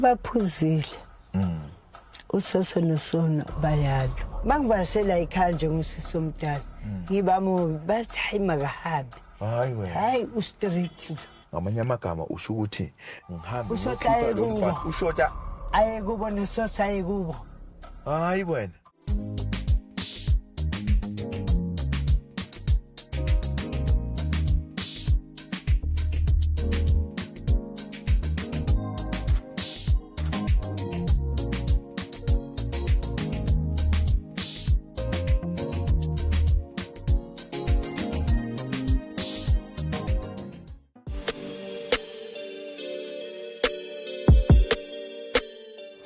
Baphuzile. Usoso nosono bayalwa. Mangibashela ekhaya nje ngusisi omdala. Ngibamubi bathi hayi makahambe. Hayi wena. Hayi ustreet lo. Ngamanye amagama usho ukuthi ngihambe Ushota ngiyokhipha lo aye kubo. mfana. Ushota. Aye kubo nososo aye kubo. Hayi wena.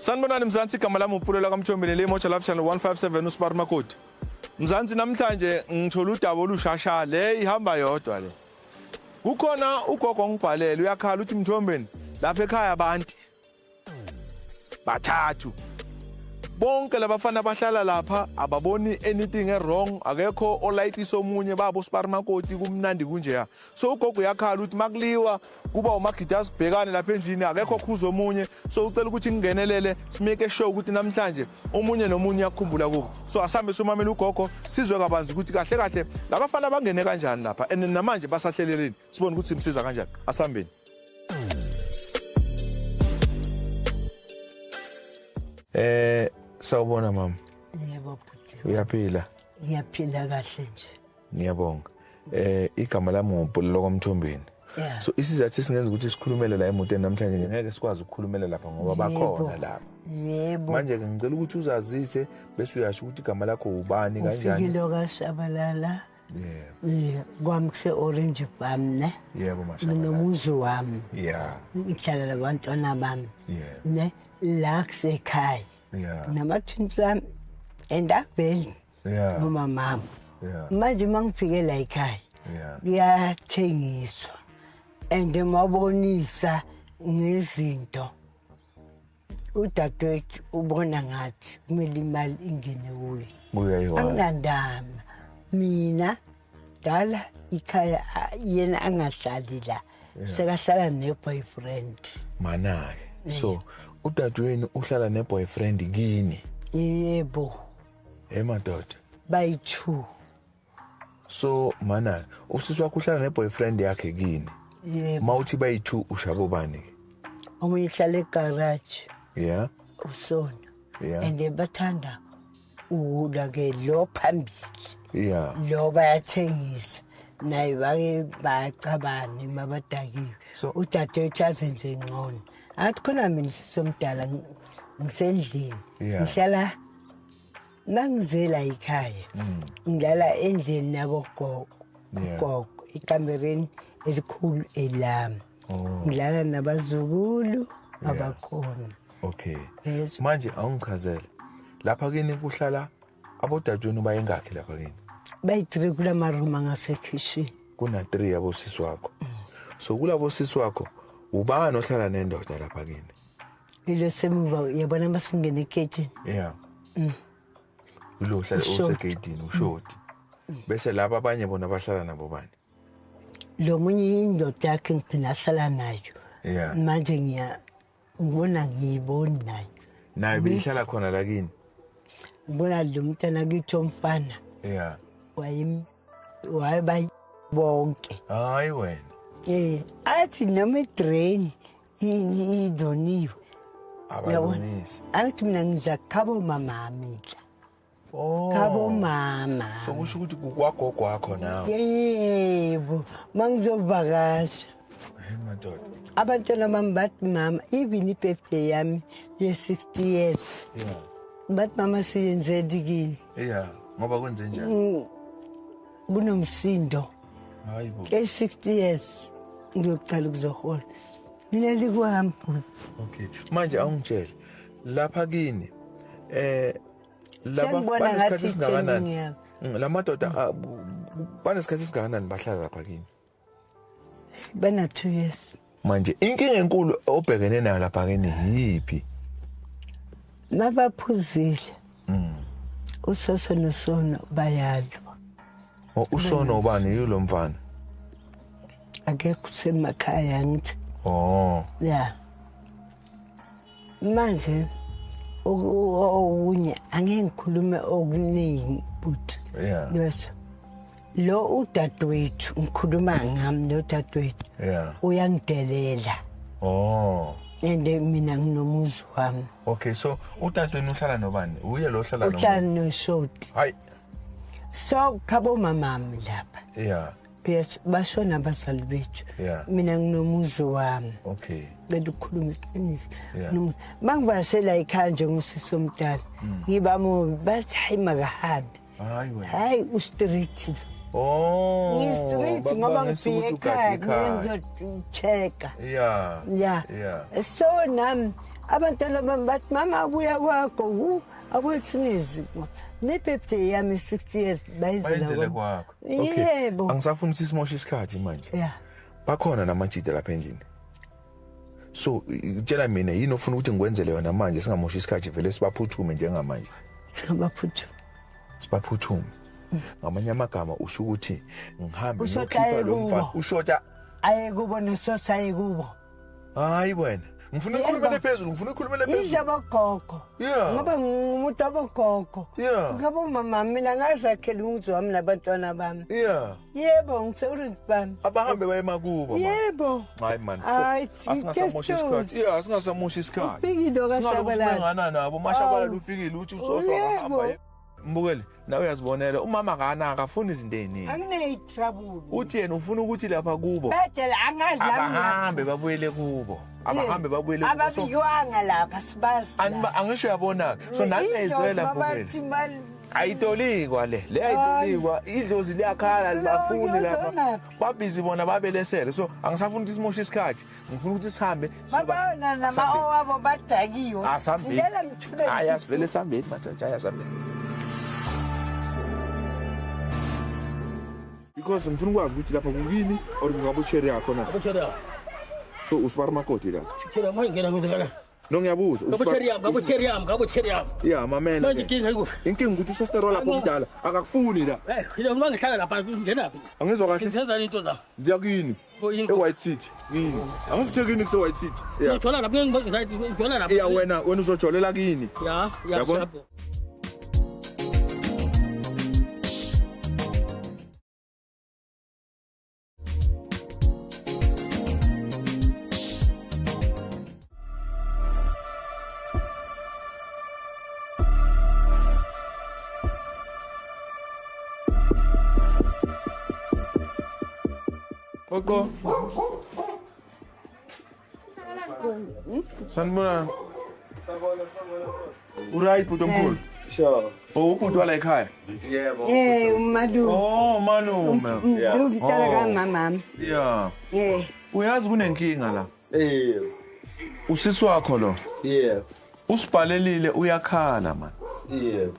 Sanibonani Mzansi, igama lami uPulela kaMthombeni, le Moja Love Channel 157 uSmart Makoti. Mzansi, namhlanje ngithola udaba olushasha, le ihamba yodwa le. Kukhona ugogo ongibhalele, uyakhala uthi Mthombeni, lapha ekhaya abantu bathathu. Bonke labafana bahlala lapha ababoni anything wrong, akekho olayitisa omunye babo Smart Makoti, kumnandi kunjeya. So ugogo uyakhala uthi makuliwa kuba umagija sibhekane lapha endlini, akekho okhuza omunye. So ucela ukuthi ngingenelele simake sure ukuthi namhlanje omunye nomunye uyakhumbula kubo. So asambe somamela ugogo sizwe kabanzi ukuthi kahle kahle labafana bangene kanjani lapha and namanje basahleleleni, sibone ukuthi simsiza kanjani. Asambeni. Sawubona mama. Yebo bhuti. Uyaphila? Ngiyaphila kahle nje. Ngiyabonga. Igama lami nguPulelo kaMthombeni. Yeah. So isizathu esingenza ukuthi sikhulumele la emotweni namhlanje, ngeke sikwazi ukukhulumela lapha ngoba bakhona lapha. Yebo. Manje ke ngicela ukuthi uzazise bese uyasho ukuthi igama lakho ubani kanjani. Ufikile kaShabalala. Yebo. Kwami kuse Orange Farm ne. Yebo mashallah. Nginomuzi wami. Yeah. Ngihlala nabantwana bami. Yeah. Ne la kusekhaya. Yeah. Nama-twins ami and aveli. Yeah. Nomama. Yeah. Manje mangifike la ekhaya. Yeah. Kuyathengiswa. And mabonisa ngezinto. Udadewethu ubona ngathi kumele imali ingene kuye. Kuye ayiwa. Anginandaba. Mina dala ikhaya yena angahlali la. Sekahlala ne-boyfriend. Mana-ke. So udadewenu uhlala ne-boyfriend kini? Yebo. Madoda. Bayi-2. So mana usisi wakho uhlala ne-boyfriend yakhe kini? Yebo. Mawuthi bayi-2 ushabo bani ke? Omunye uhlala egarage. Yeah. Usona. Yeah. And bathanda ukudla ke lo phambili. Yeah. Lo bayathengisa. Naye bake bacabane mabadakiwe. So udadewethu azenze ngcono. Athi khona mina sisomdala ngisendlini. Yeah. Ngihlala mangizela ekhaya. Ngilala endlini nabogogo. Yeah. Gogo ekamereni elikhulu elami. Oh. Ngilala nabazukulu Yeah. abakhona. Okay. Yes. Manje awungichazele. Lapha kini kuhlala abodadewenu bayengakhi lapha kini? Bayi-3 kulama room angasekhishini. Kuna 3 yabo sisi wakho. So kulabo sisi wakho ubani ohlala nendoda lapha kini? Ilo semuva yabona masingene egedini. Yeah. Ilo ohlala Ushoti. osegedini ushoti. Bese laba abanye bona bahlala nabo bani? Lo munye indoda yakhe ngigcina ahlala nayo. Yeah. Manje ngibona ngiyiboni nayo. Naye beyihlala khona la kini? Ngibona lo mntana kithi omfana. Yeah. Wayeba bonke. Hayi wena. Athi noma idrain idoniwe. Abalungisi. Athi mina ngiza khabo mama la. Oh. Khabo mama. So kusho ukuthi kukwagogo wakho nawe. Yebo, mangizovakasha. Hey madoda. Abantwana bami bathi mama, even i-birthday yami ye-60 years. Yeah. Bathi mama siyenzeni kini? Yeah, ngoba kwenze njani? Kunomsindo. Hayibo. E-60 years ngiyoqala ukuzohola. Mina likwami. Okay. Manje awungitshele lapha kini laba Sengibona banesikhathi ngathi esingakanani? i-training yami. La madoda banesikhathi esingakanani bahlala lapha kini? Bana 2 years. Manje inkinga enkulu obhekene nayo lapha kini yiphi? Mabaphuzile. Usoso nosono bayalwa. Usono ubani yilo mfana? Akekho semakhaya ngithi. Oh. Yeah. Manje okunye angeke ngikhulume okuningi but yes. Lo udadewethu ngikhuluma ngami nodadewethu. Uyangidelela. Oh. And mina nginomuzi wami. Okay, so udadewenu uhlala nobani? Uye lo ohlala nomuntu. Uhlala noShoti. Hayi. So khabo mamami lapha. Yeah. Yes, bashona abazali bethu. Yeah. Mina nginomuzi wami. Okay. Ngicela ukukhuluma iqiniso. Mangivashela ekhaya nje ngosisi omdala. Ngibamo bathi hayi makahambe. Hayi wena. Hayi u-street. Oh. Ngi-street ngoba ngifike ekhaya ngizochecka. Yeah. Yeah. Yeah. So nami abantwana bami bathi mama abuya kwakho abusingizi. Ne-birthday yami 60 years bayenzele kwakho. Yebo. Angisafuni ukuthi simoshe isikhathi manje. Yeah. Bakhona namajita lapha endlini. So tshela mina yini ofuna ukuthi ngikwenzele yona manje singamoshi isikhathi vele sibaphuthume njengamanje. Singabaphuthume. Sibaphuthume. Ngamanye amagama usho ukuthi ngihambe ngiyokhipha lo mfana. Ushota aye kubo nesotha aye kubo. Hayi wena. Ngifuna ukukhulumela phezulu, ngifuna ukukhulumela phezulu. Indaba gogo. Ngoba ngumuntu abogogo. Ngabo mama mina ngazakhela umuzi wami nabantwana bami. Yeah. Yebo, ngise bami. Abahambe baye emakubo mama. Yebo. Hayi man. Asingasamoshi isikhathi. Yeah, asingasamoshi isikhathi. Ufikile kaShabalala. Singana nabo, maShabalala ufikile uthi usoswa ahamba. Mbukeli, nawe uyazibonela umama akana akafuni izinto eziningi. Angine trouble. Uthi yena ufuna ukuthi lapha kubo. Bedela angadla mina. Abahambe babuyele kubo. Abahambe babuyele kubo. Ababikwanga lapha sibazi. Angisho uyabona. So nani ayizwela mbukeli. Ayitolikwa le. Le ayitolikwa. Idlozi liyakhala libafuni lapha. Babhizi bona babelesele. So angisafuni ukuthi simoshe isikhathi. Ngifuna ukuthi sihambe. Babona nama owabo badakiwe. Asambe. Ngicela ngithule. Hayi asivele sambeni majaja ayasambeni. Because ngifuna ukwazi ukuthi lapha kukini or kungabucherry yakho na. Abucherry. So usibara makoti la. Cherry manje ngena kwenzekala. No ngiyabuza. Ngabucherry yami, ngabucherry yami, ngabucherry yami. Yeah, mamela. Manje inkinga ikuphi? Inkinga ukuthi usestero lapho omdala akakufuni la. Eh, mina uma ngihlala lapha ngena phi? Angizwa kahle. Ngisenza into zami. Ziya kini. E-White City. Kini. Angizuthe kini kuse White City. Yeah. Ngithola lapha ngithola lapha. Yeah, wena uzojolela kini. Yeah, yeah. Gogo. Sanibona. Sanibona, sanibona. Uright bhuti omkhulu? Sure. Oh, ubhuti wala ekhaya? Yebo. Eh, umalume. Oh, malume. Lo mntana kamama. Yeah. Eh. Uyazi kunenkinga la. Eh. Usisi wakho lo. Yeah. Usibhalelile uyakhala man. Yeah.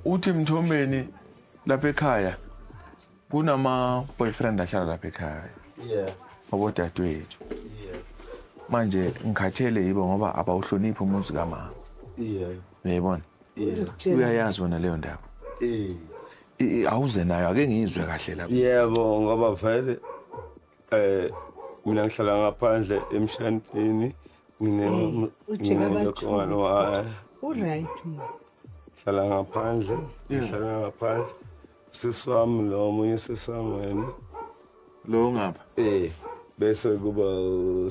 Uthi Mthombeni lapha ekhaya kunama boyfriend ahlala lapha ekhaya. Yeah. Abodadewethu. Yeah. Manje ngikhathele yibo ngoba abawuhloniphi umuzi kamama. Yeah. Uyayibona? Yeah. Uyayazi wena leyo ndaba. Eh. Awuze nayo ake ngiyizwe kahle lapha. Yebo ngoba vele mina ngihlala ngaphandle emshantini ngine Uright ma. Hlala ngaphandle, ngihlala ngaphandle. Sisi wami lo omunye sisi wami wena. Lo ngapha. Eh bese kuba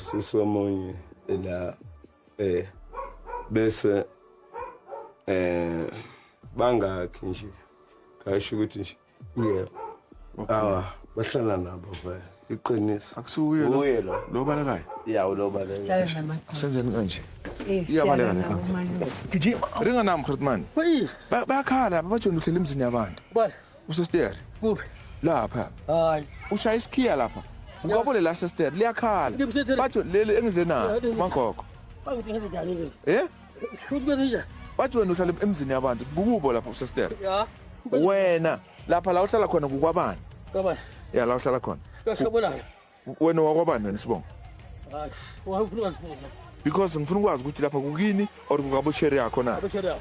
sisi omunye la bese bangakhi nje. Ngasho ukuthi nje yebo. Awa bahlala nabo vele. Iqiniso. Akusuye lo. Uye lo. Lo balekayo. Ya lo balekayo. Senzeni kanje. Iyabaleka le. Gijima. Ringa nami Grootman. Bayakhala bajona uhlele emzini yabantu. Bani? Usesteri. Kuphi? Lapha. Hayi. Ushaya isikhiya lapha. Ukabole la sesteri liyakhala. Bathi leli engize nalo magogo. Bakuthi ngenze njani ke? Eh? Futhi kwenze njani? Bathi wena uhlala emzini yabantu kukubo lapha usesteri. Ya. Wena lapha la uhlala khona kukwabani? Kwabani? Ya la uhlala khona. Kashabalala. Wena wakwabani wena sibongo? Hayi, wafuna ukuzibona. Because ngifuna ukwazi ukuthi lapha kukini or kungabucherry yakho na. Abucherry yakho.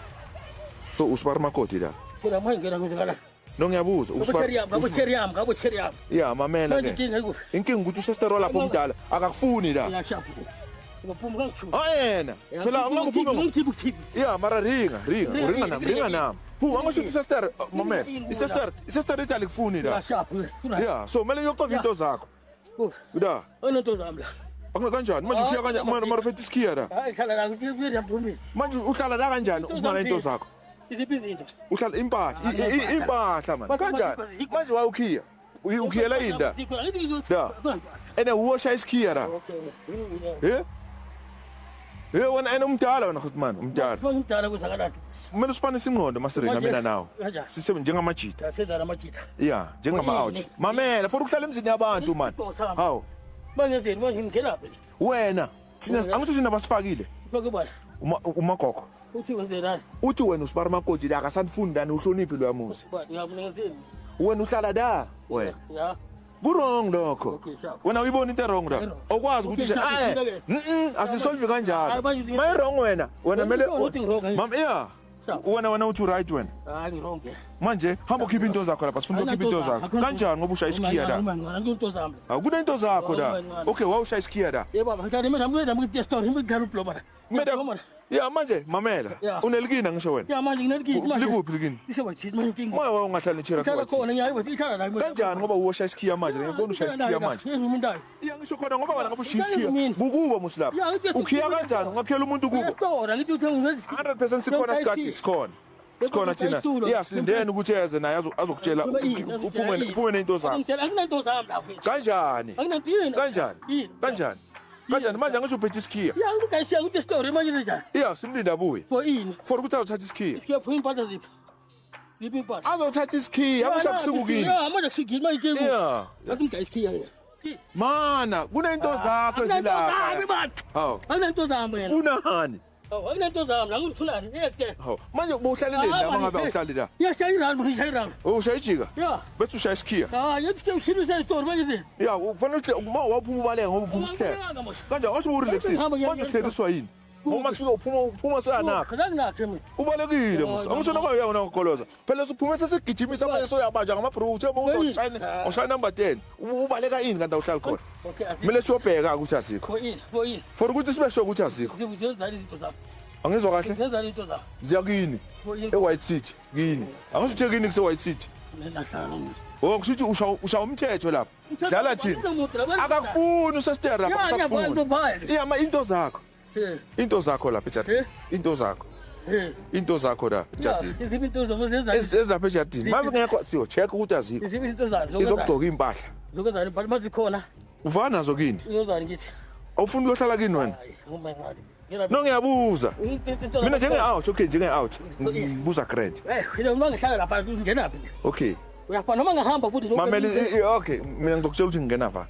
So usibara makoti la. Cherry manje ngena kwenzekala. No ngiyabuza usibara yami, ngabucherry yami, ngabucherry yami. Yeah, mamela ke. Inkinga ikuphi? Inkinga ukuthi usestero lapho omdala akakufuni la. Ya sharp. Ungaphuma kangithuki. Ayena phela angakuphume. Ya mara ringa ringa ringa nami, ringa nami. Phuma, angisho ukuthi sister, mamela, isister, isister ithi alikufuni la. Ya, so kumele uyoxova into zakho da. Onento zami la. Akuna kanjani manje, ukhiya kanjani mara uphethe isikhiya la? Hayi, hlala la, ngiphumile. Manje uhlala la kanjani uma into zakho? Iziphi izinto? Uhlala impahla, impahla man. Kanjani manje wawukhiya? Ukhiyela yini la? Da. Ene uwosha isikhiya la. Eh? Eh, wena ene umdala wena man, umdala. Umdala kwenzakalani? Kumele usipanise ingqondo masiringa mina nawe. Sisebe njengamajita. Senza amajita. Yeah, njengama-out. Mamela, for ukuhlala emzini yabantu man. Hawu. Manje manje ngingenaphi? Wena, thina angisho thina basifakile. Ufake bani? Umagogo. Uthi wenzelani? Uthi wena usibara makoti la akasanifuni lana, uhloniphi lo yamuzi. Bani ngiyenzeni? Wena uhlala da wena. Ya. Ku-wrong lokho. Wena uyibona into wrong la. Awukwazi ukuthi asisolve kanjalo. Mayi wrong wena. Wena mele Mam yeah. Wena wena uthi right wena. Hayi ngi-wrong ke. Manje hamba ukhipha into zakho lapha, sifuna ukukhipha into zakho. Kanjani ngoba ushaya isikhiya la? Into zami. Akunento zakho la. Okay, wawushaya isikhiya la. Yebo baba, ngihlala mina mina ngithi story ngidlala ubloba la. Mina ya manje mamela. Unelikina ngisho wena. Ya manje nginelikini manje. Likuphi likini? Isho bathi manje inkinga. Moya wawe ungahlali nechira kwa. Khona ngiyayi ihlala la. Kanjani ngoba uwoshaya isikhiya manje? Ngiyabona ushaya isikhiya manje. Ya ngisho khona ngoba wena ngabe ushaya isikhiya. Bukubo musilapha. Ukhiya kanjani? Ungakhiyela umuntu kubo. 100% sikhona isikhathi sikhona. Sikhona thina. Ya silindeni ukuthi eze naye azokutshela uphume uphume nento zakho. Akunento zami lapho. Kanjani? Kanjani? Kanjani? Kanjani manje angisho uphethe isikhiya? Ya ngikuthi isikhiya ukuthi story manje njani? Ya simlinda abuye. For ini? For ukuthi azothatha isikhiya. Isikhiya for impahla ziphi? Ziphi impahla? Azothatha isikhiya, akusho kusuku kini. Ya manje kusuku manje ke. Ya. Ngathi ngidaya isikhiya ke. Mana, kunento zakho ezilapha. Hawu. Akunento zami wena. Unani? Akunento zami, la ngifunani? Ngeke. Hawu. Manje ubuhlaleleni la mangabe awuhlali la? Ngiyashaya irandi, ngishaya irandi. Oh, ushaya ijika? Ya. Bese ushaya isikhiya. Ha, yethi ke ushilo story manje. Ya, ufanele ukuthi uma waphuma ubaleka ngoba uphuma isihleke. Kanjani asho urelaxile. Manje usihleliswa yini? Uma suka uphuma uphuma soyanakho. Kanginakho mina. Ubalekile musa. Angisho noma uyawona ukugoloza. Phela usuphume sesigijimisa manje soyabanjwa ngamabruthi yabo uzoshayina ushaya number 10. Ubaleka yini kanti awuhlali khona? Okay. Kumele siyobheka ukuthi azikho. For ini, for ini. For ukuthi sibe sure ukuthi azikho. Angizwa kahle? Zenzani into zakho? Ziya kini. E-White City kini. Angisho uthe kini kuse White City. Oh, kusho ukuthi usha umthetho lapha. Dlala thina. Akakufuni usestera lapha, akasakufuni. Iya ma into zakho. Into zakho lapha ejardini. Into zakho. Into zakho la ejardini. Iziphi into zenzani? Ezilapha ejardini. Mazingekho siyo check ukuthi azikho. Iziphi into zakho? Izokugqoka impahla. Zokwenzani impahla mazikhona? Uvana nazo kini? Uyozani ngithi? Awufuni ukuyohlala kini wena? Hayi, ngimancane. No ngiyabuza. Mina njenge out, okay, njenge out. Ngibuza grand. Eh, mina uma ngihlala lapha ngingenaphi? Okay. Uyafana noma ngihamba futhi Mamela, okay, mina ngizokutshela ukuthi ngingena va.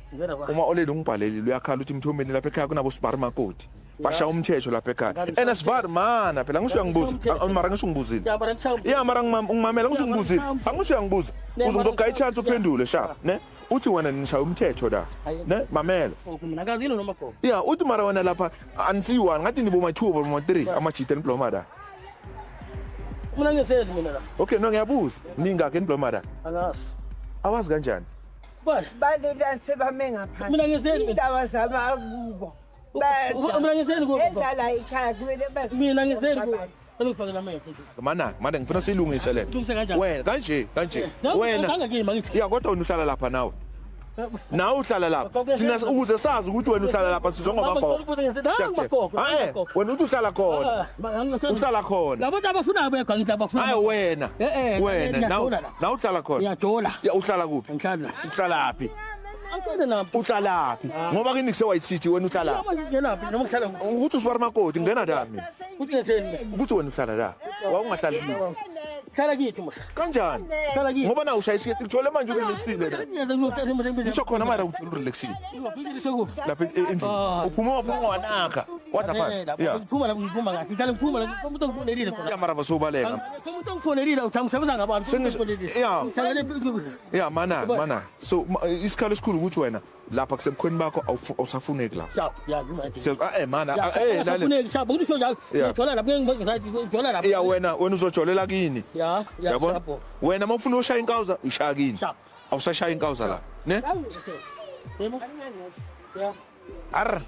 Uma oleli ungibhalelile uyakhala ukuthi Mthomeni lapha ekhaya kunabo sibari makoti. Basha umthetho lapha ekhaya. Ena sivari mana phela ngisho uyangibuza. Mara ngisho ungibuzile. Ya mara ngimamela ngisho ungibuzile. Angisho uyangibuza. Uzongizogaya ichance uphendule sharp, ne? Uthi wena nishaya umthetho la. Ne? Mamela. Mina ngazini noma gogo. Ya, uthi mara wena lapha anisiyi-1 ngathi nibo ma 2 ma 3 amajita enibloma la. Mina ngiseli mina la. Okay, no ngiyabuza. Ningakhi enibloma la? Angazi. Awazi kanjani? Bani? Balelani sebame ngaphandle. Mina ngiseli mina. Indaba zamakubo. Mina ngiseli kubo. Eza la ekhaya kumele bazi. Mina ngiseli kubo. Angifakela amehlo. Mana, mana ngifuna siyilungise le. Wena kanje, kanje. Wena. Ya kodwa wena uhlala lapha nawe. Nawe uhlala lapha. Thina ukuze sazi ukuthi wena uhlala lapha sizwe ngomagogo. Hayi, wena uthi uhlala khona. Uhlala khona. Labo abafuna bekho ngithi abafuna. Hayi wena. Wena nawe nawe uhlala khona. Ngiyajola. Ya uhlala kuphi? Ngihlala. Uhlala phi? Angifane nami. Uhlala phi? Ngoba kini kuse White City wena uhlala. Noma ngingenaphi noma ngihlala kuphi. Ukuthi usibara makoti ngena la mina. Uthi ngenzeni? Ukuthi wena uhlala la. Wawungahlali kimi. Hlala kithi musa. Kanjani? Hlala kithi. Ngoba na ushaya isiketi kuthole manje urelaxile la. Ngisho khona mara uthi urelaxile. Lapha endlini. Uphuma waphuma wanaka. Wathi phansi. Ya. Ngiphuma la ngiphuma kahle. Ngihlala ngiphuma la umuntu ongifonelile khona. Ya mara basobaleka. Umuntu ongifonelile uthangisebenza ngabantu. Ya. Ya mana mana. So isikhalo esikhulu ukuthi wena lapha kusebukhweni bakho awusafuneki lapha. Ya ya. Mana eh lalela. Sharp ngisho njalo. Ngijola lapha ngijola lapha. Ya wena wena uzojolela kini. Ya ya. Yabona? Wena mawufuna ushaya inkawuza ushaya kini. Awusashaya inkawuza la. Ne? Yebo. Ya. Ar.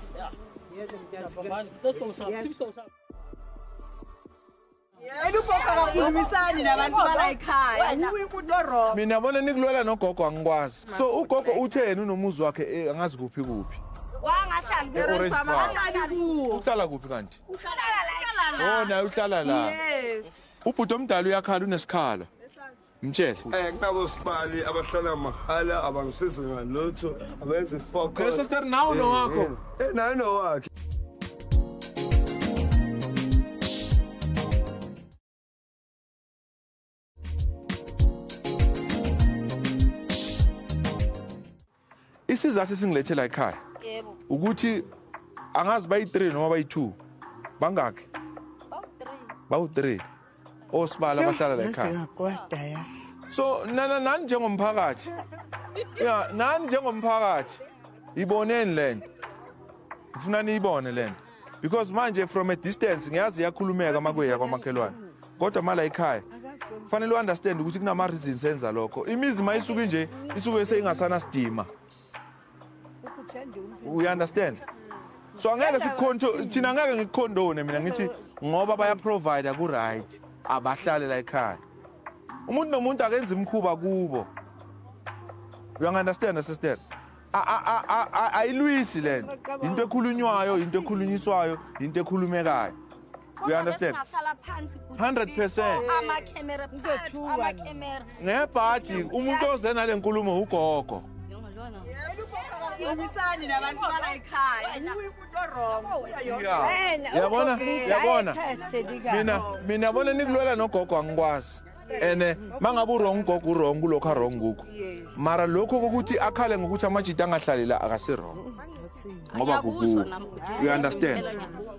Akakhulumisani nabantu bala ekhaya. Uyimuntu wrong. Mina yabona nikulwela nogogo angikwazi. So ugogo utheni unomuzi wakhe angazi kuphi kuphi. Wangahlali kuwo. Uhlala kuphi kanti? Uhlala la. Oh naye uhlala la. Yes. Ubhuti omdala uyakhala unesikhala. Mtshele. Kunabo sibali abahlala mahala abangisizi ngalutho abenze focus. Sister nawo nowakho. Nayo nowakhe. Isizathu esingilethela ekhaya. Yebo. Ukuthi angazi bayi3 noma bayi2. Bangaki? Bawu3. Osibala abahlala la ekhaya. So nani njengomphakathi. Yeah, nani njengomphakathi. Iboneni lento. Ngifuna niyibone lento. Because manje from a distance ngiyazi iyakhulumeka makuya kwamakhelwane. Kodwa mala ekhaya kufanele uunderstand ukuthi kunama reasons enza lokho. Imizi mayisuke nje isuke seyingasana sidima. We understand. So angeke sikukhonto thina angeke ngikukhondone mina ngithi ngoba baya provide ku right abahlale la ekhaya. Umuntu nomuntu akenza imkhuba kubo. You understand sister? Ayilwisi lento. Into ekhulunywayo, into ekhulunyiswayo, into ekhulumekayo. You understand? 100%. Ama camera ama camera. Ngebhaji umuntu oze nale nkulumo ugogo. Akakhulumisani nabantu bala ekhaya. Uyimuntu wrong. Yabona? Yabona? Mina yabona nikulwela nogogo angikwazi. Ene mangabe wrong gogo wrong kulokho wrong kukho. Mara lokho kokuthi akhale ngokuthi amajita angahlali la akasi wrong. Ngoba kuku. You understand?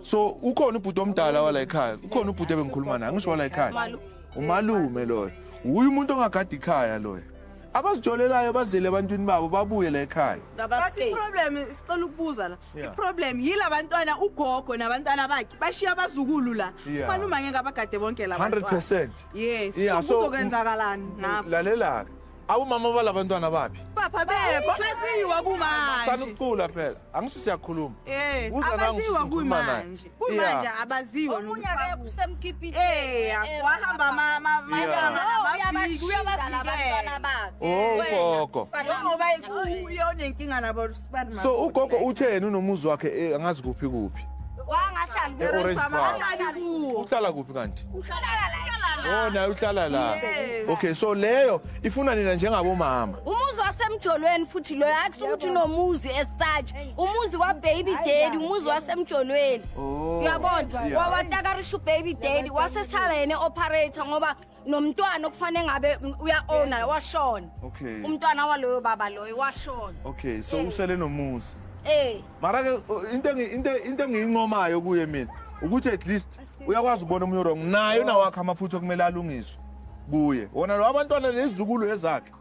So ukhona ubhuti omdala wala ekhaya. Ukhona ubhuti ebengikhuluma naye ngisho wala ekhaya. Umalume loyo. Uyu umuntu ongagadi ekhaya loyo. Abazijolelayo bazele ebantwini babo babuye la ekhaya. But iproblem sicela ukubuza la. Iproblem yila bantwana ugogo nabantwana bakhe bashiya abazukulu la. Umalume ngeke abagade bonke la bantwana. 100%. Yes. Kuzokwenzakalani ngapha? Lalela ke. Abomama balabantwana baphi? Papa bekho baziwa kumanje. Sanukucula phela. Angisho siyakhuluma. Yes. Abaziwa kumanje. Kumanje abaziwa nokuthi kusemkipini. Wahamba amaviki uyabavikela bakhe. Oh ugogo. Ngoba uyonenkinga nabo. So ugogo utheni unomuzi wakhe angazi kuphi kuphi. Wangahlali kuwo. Uhlala kuphi kanti? Uhlala la. Oh naye uhlala la. Okay, so leyo ifuna nina njengabomama. Umuzi wasemjolweni futhi loyo akusukuthi unomuzi as such. Umuzi wa baby daddy, umuzi wasemjolweni. Uyabona? Wawatakarisha baby daddy wasesala yena operator ngoba nomntwana okufanele ngabe uya owner washona. Okay. Umntwana waloyo baba loyo washona. Okay, so usele nomuzi. Mara ke into engiyincomayo kuye mina ukuthi at least uyakwazi ukubona omunye wrong naye unawakhe amaphutha okumele alungiswe kuye. Wona lo abantwana nezizukulu ezakhe.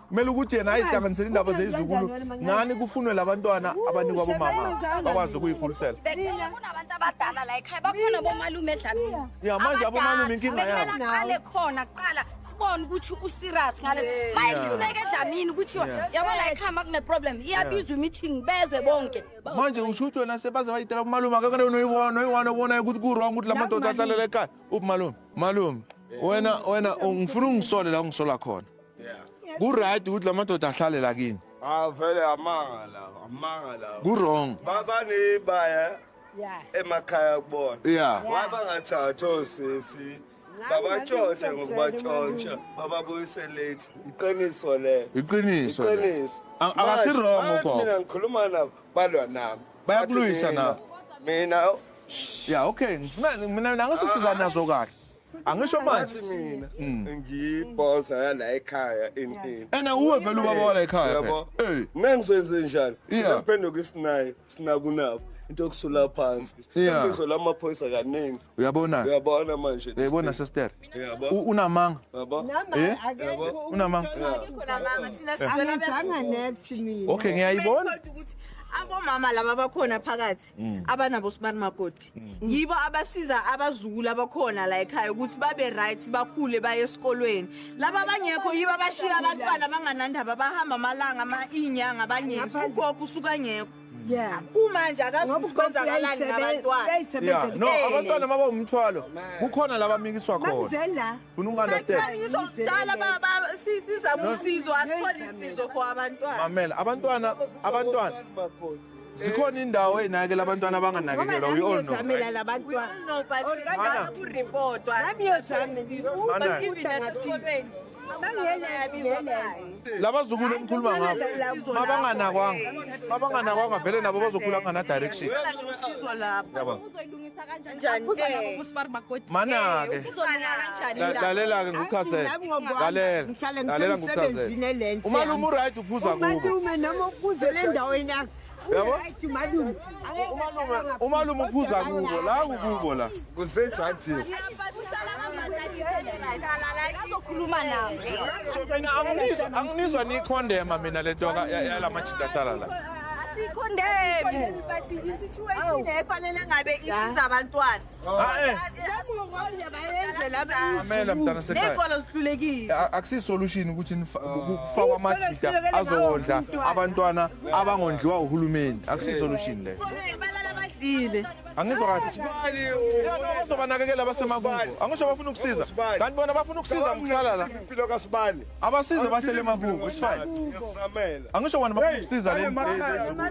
Kumele ukuthi yena ayihlanganisele indaba zezizukulu nani kufunwe labantwana abanikwa bomama bakwazi ukuyikhulisela. Kunabantu abadala la ekhaya bakhona bomalume edlamini. Yeah, manje abomalume inkinga yabo. Aqale khona kuqala sibone ukuthi userious ngale. Mayihluleke edlamini ukuthi yabo la ekhaya makune problem iyabizwa meeting beze bonke. Manje usho ukuthi wena sebaze bayitela kumalume akakane noyibona noyibona ukuthi ku wrong ukuthi lamadoda ahlalela ekhaya. Uphi malume? Malume wena ngifuna ungisole la ungisola khona. Ku right ukuthi lamadoda ahlale la kini. Ah vele amanga la, amanga la. Ku wrong. Baba emakhaya kubona. Yeah. Wabangathatha osisi. Babatshontshe ngokubatshontsha, bababuyise late. Iqiniso le. Iqiniso. Iqiniso. Akasi wrong ugogo. Mina ngikhuluma nabo balwa nami. Bayakulwisa na. Mina Yeah, okay. Mina nangisisiza nazo kahle. Angisho manje mina ngiyibhosa yala ekhaya in. Ena uwe vele ubaba wala ekhaya phela. Eh, mina ngizenze njani? Ngiphenduka isinayi, sinakunabo. Into yokusula phansi. Ngizola amaphoyisa kaningi. Uyabona? Uyabona manje. Uyabona sister? Unamanga. Nama akekho. Unamanga. Unamanga thina sizela next mina. Okay, ngiyayibona. Abomama laba bakhona phakathi abanabo sibani makoti yibo abasiza abazukulu abakhona la ekhaya ukuthi babe right bakhule baye esikolweni laba abangekho yibo abashiya abantwana banganandaba bahamba amalanga ama inyanga abanyezi ugogo usuka ngekho. Yeah. Kumanje akazi Ngoba ukuthi kwenzakalani ngabantwana. Yeah, no, Eh. abantwana maba umthwalo kukhona la bamikiswa khona. Mamzela. Funa ukungunderstand. Ngisho kudala sizama usizo, asitholi usizo for abantwana. Mamela, abantwana abantwana zikhona indawo ey'nakekela abantwana abanganakekelwa, we all know. Ngiyozamela Right? We labantwana. all know, but Mana. kuripotwa. Nami ngiyozamela. Mana. Even nasesikolweni. Labazukulu engikhuluma ngabo mabanganakwanga mabanganakwanga vele nabo bazokhula kungana direction. Usizo lapho. Yabo. Uzoyilungisa kanjani? Kanjani? Aphuza Eh. nabo ubusibari makoti. Mana-ke. Uzolunga kanjani indaba? Lalela-ke ngikuchazele. Lalela. Ngihlale Lalela ngikuchazele. ngisemsebenzini elenhle. Umalume uright uphuza kubo. Umalume noma uphuzele endaweni yakho. Yabo? Uright umalume. Umalume umalume uphuza kubo la kukubo la. Kusejadini. Azokhuluma nabo. So mina anginizwa anginizwa niyikhondema mina lento yalamajita ahlala la. Asikhondemi. But i-situation efanele ngabe isiza abantwana. Ah, eh. Bayenze Mamela mntana sekhaya. Ney'kolo zihlulekile. Akusiyi-solution ukuthi kufakwe amajita azowondla abantwana abangondliwa uhulumeni. Akusiyi-solution leyo. Balala badlile. Angizwa kahle. Yeah, no, bazobanakekela abasemakubo. Angisho bafuna ukusiza. Kanti bona bafuna ukusiza ngokuhlala la. Impilo kaSibani. Abasize bahlele emakubo, it's fine. Ngiyazamela. Angisho bona bafuna ukusiza le. Bahambe.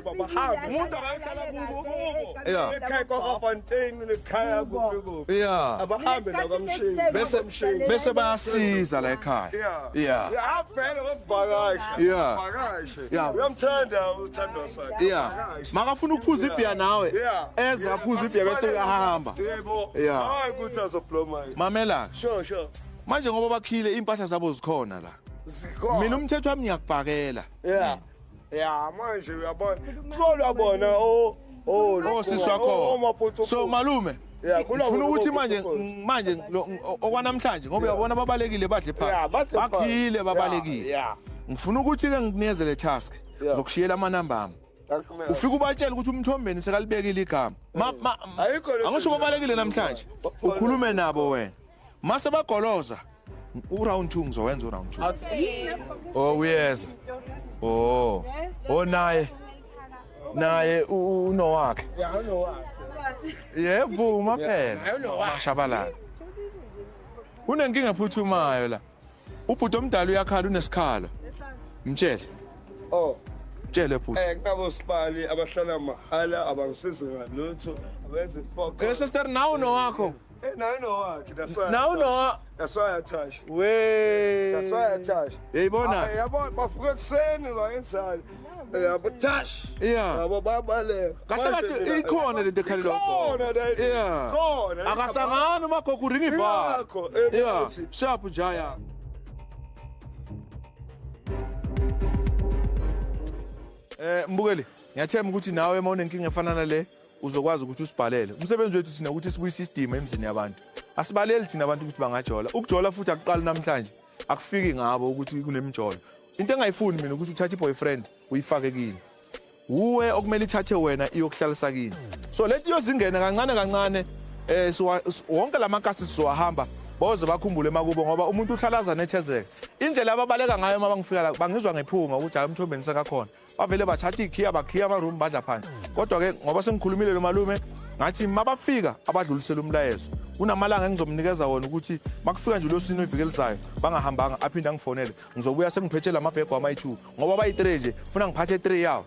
Umuntu akayohlala kubo. Yeah. Ekhaya kwaFontaine nekhaya kuphi kuphi. Yeah. Abahambe nakwamshini. Bese bese bayasiza la ekhaya. Yeah. Yeah. Yeah, vele bakuvakasha. Yeah. Vakashe. Yeah. Uyamthanda uthandwa sakhe. Yeah. Makafuna ukuphuza ibhiya nawe. Yeah. Eze aphuza ibhiya bese uyahamba. Yebo. Yeah. Hayi ukuthi azobloma. Mamela. Sure, sure. Manje ngoba bakhile impahla zabo zikhona la. Zikhona. Mina umthetho wami ngiyakubhakela. Yeah. Yeah, manje uyabona. Kuzolwa bona o o Oh sisi wakho. So malume. Yeah, kulwa Ngifuna ukuthi bona manje manje okwanamhlanje ngoba uyabona babalekile badle Yeah, phansi. badle phansi. Bakhile babalekile. Yeah. Ngifuna ukuthi ke ngikunikeze le task. Yeah. Ngizokushiyela amanamba ami. Ufike ubatshele ukuthi umthombeni sekalibekile igama. Ma Ayikho le Angisho babalekile namhlanje. Ukhulume nabo wena. Mase bagoloza uround 2 ngizowenza uround 2. Oh uyeza. Oh. Oh naye. Naye unowakhe. Yeah, unowakhe. Yebo uma phela. Mashabalala. Unenkinga ephuthumayo la. Ubhuti omdala uyakhala unesikhalo. Mtshele. Oh. Mtshele bhuti. Kunabo sibali abahlala mahhala abangisizi ngalutho abenze focus. Eh sister nawe unowakho. Nawe unowakhe that's why. Nawe unowa That's why I touch. we. That's why I touch. Yayibona. Yabo bavuka ekuseni bayenzani. Yabo touch. Yeah. Yabo babaleka. Kahle kahle ikhona lento ekhalelwa Ikhona le. Yeah. Ikhona. Akasangani umagogo uringa ibhala. Ingakho, Yeah. ukuthi- Sharp njaya. Mbukeli, ngiyathemba ukuthi nawe uma unenkinga efana nale uzokwazi ukuthi usibhalele. Umsebenzi wethu thina ukuthi sibuyise isidima emzini yabantu. Asibaleli thina abantu ukuthi bangajola. Ukujola futhi akuqali namhlanje. Akufiki ngabo ukuthi kunemijolo. Into engayifuni mina ukuthi uthathe i-boyfriend uyifake kini. Uwe okumele ithathe wena iyokuhlalisa kini. So leti yozingena kancane kancane wonke lamakasi sizowahamba boze bakhumbule emakubo ngoba umuntu uhlalaza nethezeka. Indlela ababaleka ngayo uma bangifika la bangizwa ngephunga ukuthi hayi umthombeni sekakhona. Bavele bathatha ikhiya bakhiya ama-room badla phansi. Kodwa ke ngoba sengikhulumile lo malume ngathi mabafika abadlulisele umlayezo. Kunamalanga engizomnikeza wona ukuthi makufika nje losini iviki elizayo bangahambanga aphinde angifonele. Ngizobuya sengiphethe lamabhego ama-2 ngoba bayi-3 nje funa ngiphathe 3 yawo.